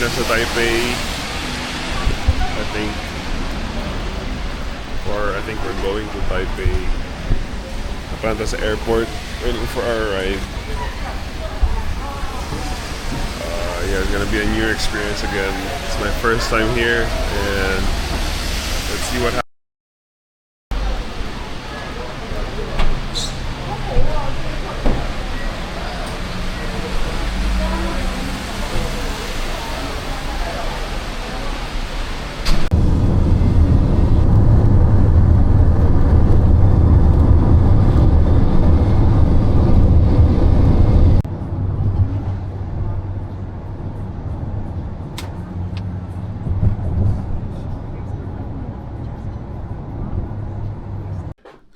na sa Taipei. I think. Or I think we're going to Taipei. Naa pa ta sa airport, waiting for our ride. Yeah, it's gonna be a new experience again. It's my first time here, and let's see what happens.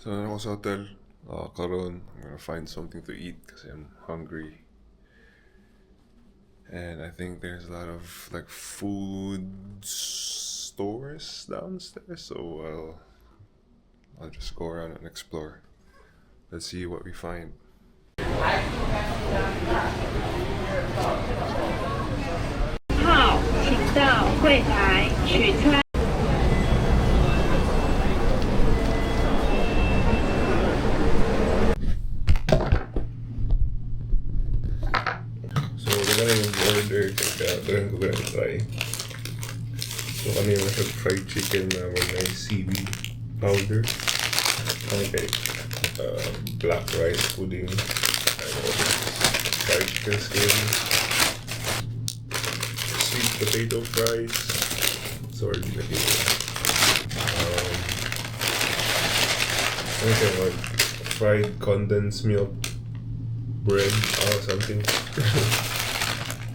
So, naa ko sa hotel. Karon, I'm gonna find something to eat because I'm hungry. And I think there's a lot of like food stores downstairs, so I'll just go around and explore. Let's see what we find. 号，请到柜台取餐。 So, daghan na yung order kaya daghan ko ganang try. So, kani yung nasa fried chicken na may seaweed powder. Kani kay black rice pudding. Ano, fried chicken skin. Sweet potato fries. Sorry, di na dito. Ano siya, like, fried condensed milk bread or something.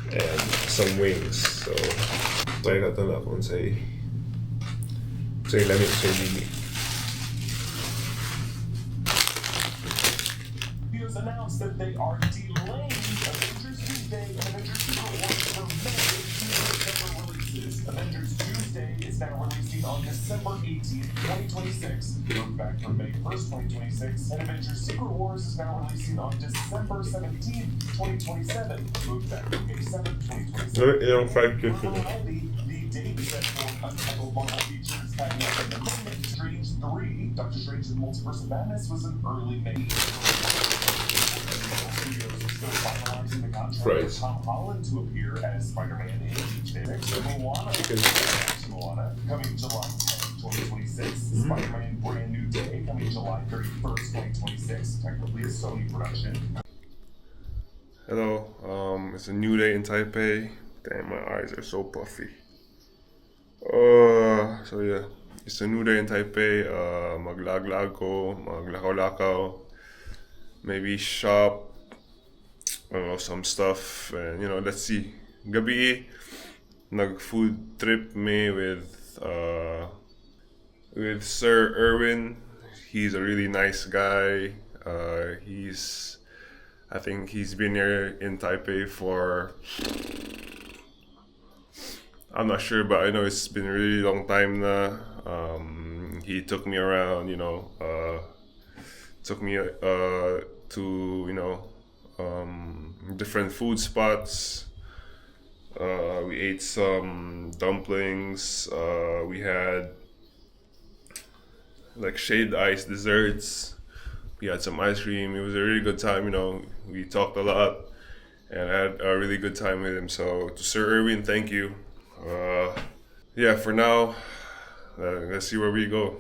And some wings. So, try nato na kung unsay lami, unsay dili. Studios announced that they are delaying Avengers Doomsday and Avengers Secret Wars from May to December releases. Avengers Doomsday is now releasing on December 18th, 2026, moved back from May 1st, 2026, and Avengers Secret Wars is now releasing on December 17th, 2027, moved back from May 7th, 2027. Yung fried For chicken. variety, the date set for Untitled Marvel Features Coming up in the moment, Strange 3, Doctor Strange and the Multiverse of Madness was in early May. Studios are still finalizing the contract Fries. for Tom Holland to appear as Spider-Man in 6. Moana, Chicken. Moana, coming July 10, 2026. Spider-Man Brand New Day, coming July 31st, 2026. Technically a Sony production. Hello, it's a new day in Taipei. Damn, my eyes are so puffy. So yeah, it's a new day in Taipei. Maglaag-laag ko, maglakaw-lakaw, maybe shop, I don't know, some stuff, and let's see. Gabii, nag-food trip me with Sir Erwin. He's a really nice guy. I think he's been here in Taipei for, I'm not sure, but I know it's been a really long time na. He took me around, took me to different food spots. We ate some dumplings. We had like shaved ice desserts. We had some ice cream. It was a really good time. We talked a lot and I had a really good time with him. So to Sir Erwin, thank you. Yeah, for now, let's see where we go.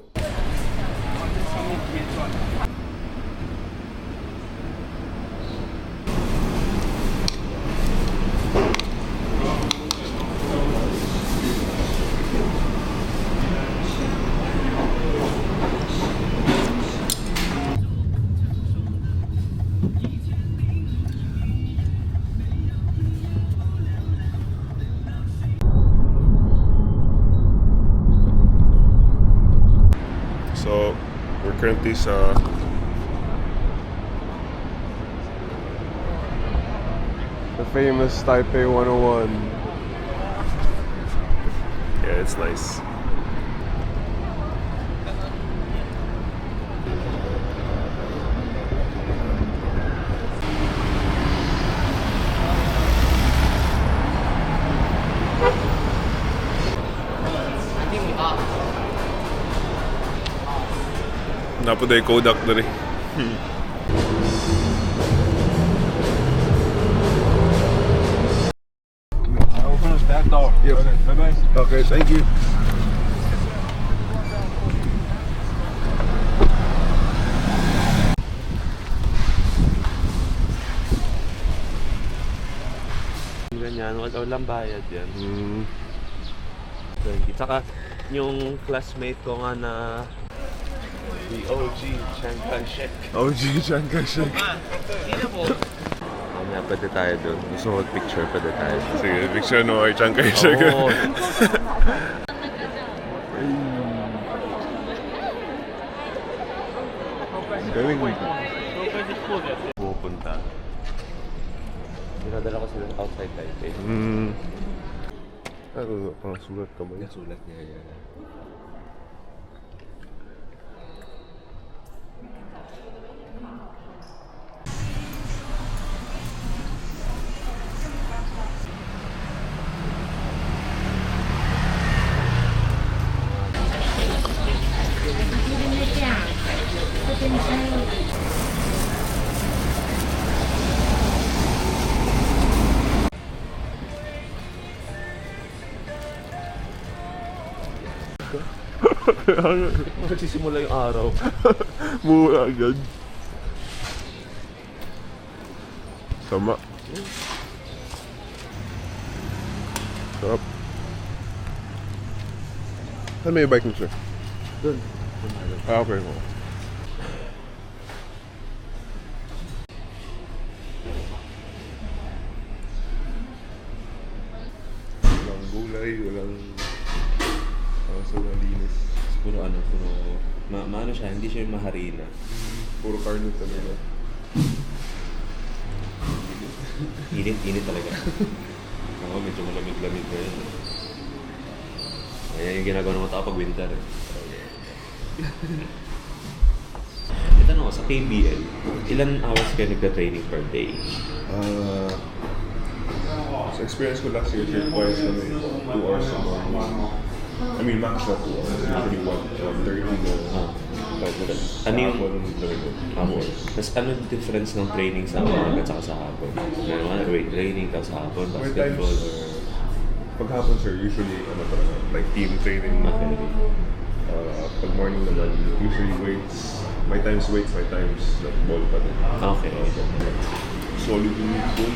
So we're currently sa the famous Taipei 101. Yeah, it's nice. Naa pod ay Kodak diri. Open this back door. Yep. Okay, bye-bye. Okay, thank you. Ganyan, walang bayad yan. 20. Tsaka, yung classmate ko nga na the OG Chiang Kai-shek. OG Chiang Kai-shek. Mamaya pwede tayo dun. Gusto mo mag-picture, pwede tayo. Sige, picture no kay Chiang Kai-shek. Oo. Galing. Pupunta. Dinadala ko sila outside Taipei. Ano, parang sulat ka ba? Nasulat niya yan. Nagsisimula yung araw. Mura agad. Sama. Sarap. Saan may bike mo, sir? Dun. Ah, okay. Walang gulay, walang... Parang sobrang linis. Puro ano, puro... maano siya, hindi siya yung maharina. Puro karne talaga. Init, init talaga. Ako, medyo malamig-lamig na yun. Ayan yung ginagawa ng mga tao pag winter eh. Ito ko, sa KBL, ilan hours kayo nagka-training per day? Ah, sa experience ko last year, sir, twice kami, 2 hours sa morning. I mean, max na 2 hours. Usually 1:30 na. Tapos, Ano yung- hapon, talaga, 2 hours. Tapos ano yung difference ng training sa umaga at saka sa hapon? Meron mga weight training, tapos sa hapon, More basketball, times. or... Pag hapon, sir, usually, ano talaga, like team training. Okay. Pag morning naman, usually weights. May times weights, may times like ball pa din. Okay. Solid yung meatball.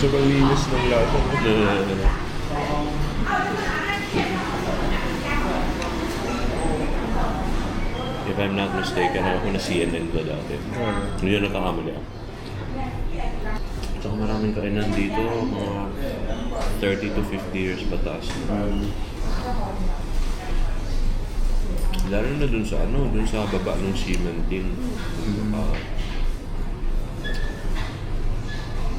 Sobrang linis ng lasa. No, no, no, no. If I'm not mistaken, ako na CNN ko dati. Hindi na nagkakamali ako. Tsaka maraming kainan dito, mga 30 to 50 years pataas na. Lalo na dun sa ano, dun sa baba ng Ximending.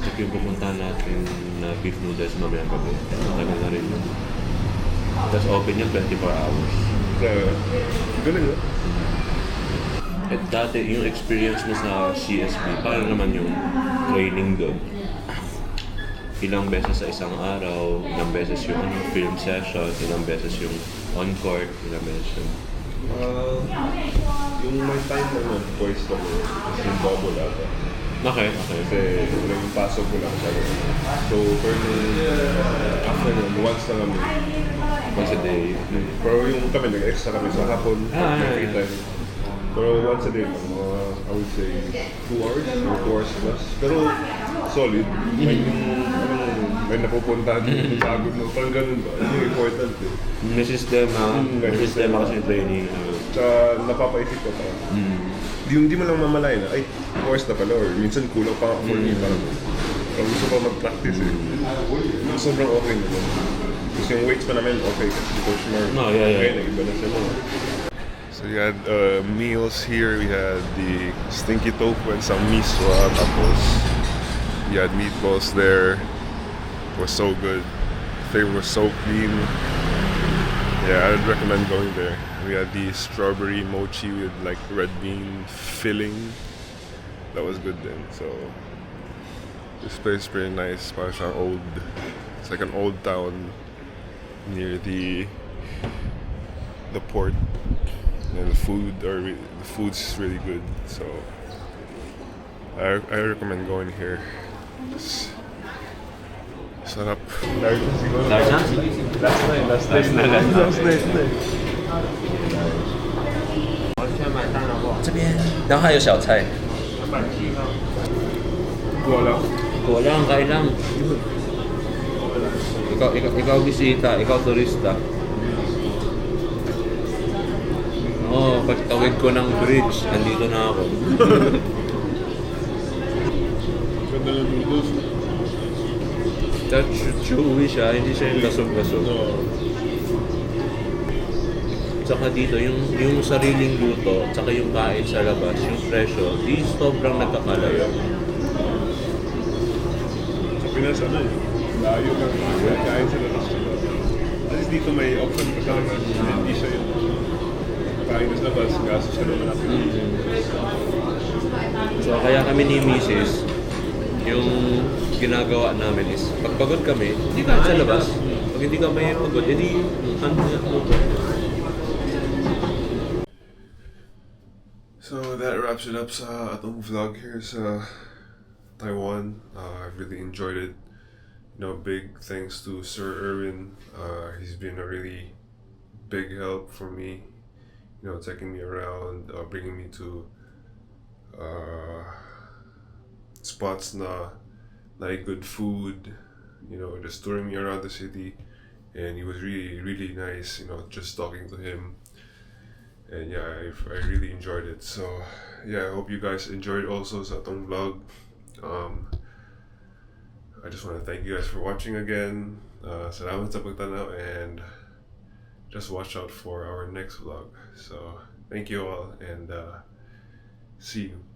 Like yung pupunta natin na beef noodles mamayang gabi. Matagal na rin yun. Tapos open yun 24 hours. Kaya, galing, no? At dati, yung experience mo sa CSB, paano naman yung training doon? Ilang beses sa isang araw, ilang beses yung ano, film session, ilang beses yung on-court, ilang beses yung... Yung may time na nun, twice kami, is yung bubble ata. Okay. Kasi wala yung pasok ko lang siya. So, pero nung after nun, once na kami. Once a day. Pero yung kami, nag-extra kami sa hapon, may free time. Pero once a day lang, mga, I would say, 2 hours or 2 hours plus. Pero solid. May yung, ano, may napupuntahan yung pagod mo. Parang ganun ba? Yun yung important eh. May sistema, May may sistema kasi yung training. Tsaka napapaisip ka pa. Di mo lang mamalayan na, ay, 2 hours na pala or minsan kulang pa nga for me. Parang gusto pa mag-practice eh. Sobrang okay naman. Kasi yung weights pa namin okay kasi si Coach Mark. No, yeah. Ngayon, nag-iba na sila. So we had meals here. We had the stinky tofu and some miswa. Tapos we had meatballs there. It was so good. Flavor was so clean. Yeah, I would recommend going there. We had the strawberry mochi with like red bean filling. That was good then. So this place is pretty nice. Parang siyang old. It's like an old town near the port. And the food's really good. So I recommend going here. Sarap. Large na siguro. Large na? Last night, last night. Last night na eh. 这边，然后还有小菜。 Kuha lang. Kulang, kain lang. Ikaw bisita, ikaw turista. Oo, oh, pagtawid ko ng bridge, andito na ako. Ganda ng noodles. Tapos chewy siya, hindi siya yung lasog-lasog. No. Tsaka dito, yung sariling luto, tsaka yung kain sa labas, yung presyo, di sobrang nagkakalayo. Sa Pinas, ano eh, layo ng kain sa labas. At least dito may option ka talaga. Hindi siya yung kain sa labas, gastos ka naman natin. So kaya kami ni Mrs., yung ginagawa namin is, pag pagod kami, hindi kain sa labas. Pag hindi kami pagod, edi ano na luto. So that wraps it up sa atong vlog here sa Taiwan. I really enjoyed it. Big thanks to Sir Erwin. He's been a really big help for me. Taking me around, bringing me to spots na like good food. Just touring me around the city, and he was really, really nice. Just talking to him, and yeah, I really enjoyed it. So yeah, I hope you guys enjoyed also sa atong vlog. I just want to thank you guys for watching again. Salamat sa pagtanaw and just watch out for our next vlog. So thank you all and see you.